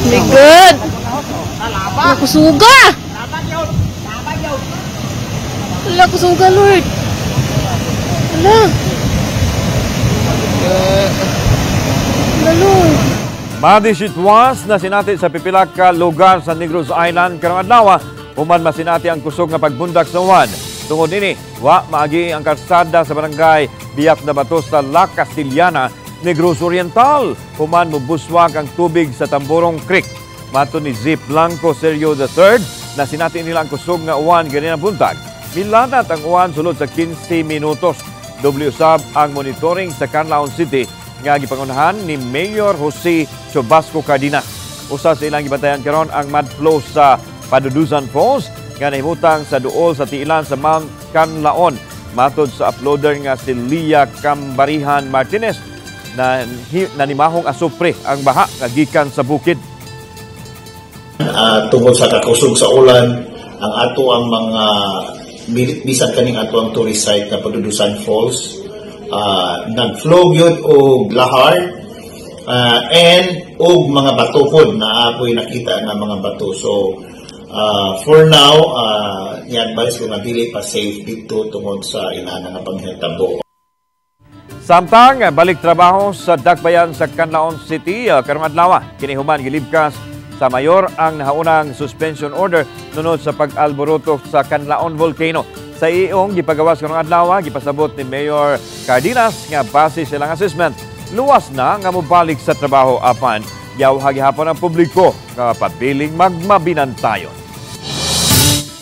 My God! Wala, kusuga! Wala, kusuga, Lord! Wala! Wala, Lord! Madisitwas na sinati sa pipila ka lugar sa Negros Island karong adlaw human masinati ang kusog nga pagbundak sa uwan. Tungod nini, wa maagi ang karsada sa barangay Biak na Bato sa La Castillana, Negros Oriental, human mobuswag ang tubig sa Tamborong Creek. Matod ni Zip Blanco Sergio III, na sinati nila ang kusog nga uwan ganina buntag. Milanat ang uwan sulod sa 15 minutos. Doble usab ang monitoring sa Canlaon City nga gipangunahan ni Mayor Jose Chobasco Cardenas. Usa sa ilang gibantayan karon ang mudflow sa Padudusan Falls nga nahimutang sa duol sa tiilan sa Mount Canlaon. Matod sa uploader nga si Lia Cambarihan Martinez, na nanimahong asupre ang baha nga gikan sa bukid. Tungod sa kakusog sa ulan, ang ato ang mga bisan kaning ato ang tourist site na Padudusan Falls, nag-flow gyud og lahar and og mga bato pod na ako'y nakita nga mga bato. So for now, i-advise ko nga dili pa safe dito tungod sa inana nga panghitabo. Samtang balik trabaho sa Dakbayan sa Canlaon City karong adlaw, kini human gilibkas sa mayor ang nahaunang suspension order nunod sa pag-alboroto sa Canlaon Volcano. Sa iyong gipagawas karong adlaw, gipasabot ni Mayor Cardenas nga base sa ilang assessment, luwas na nga mobalik sa trabaho, apan yawha gihapon ang publiko nga pabiling magmabinantayon.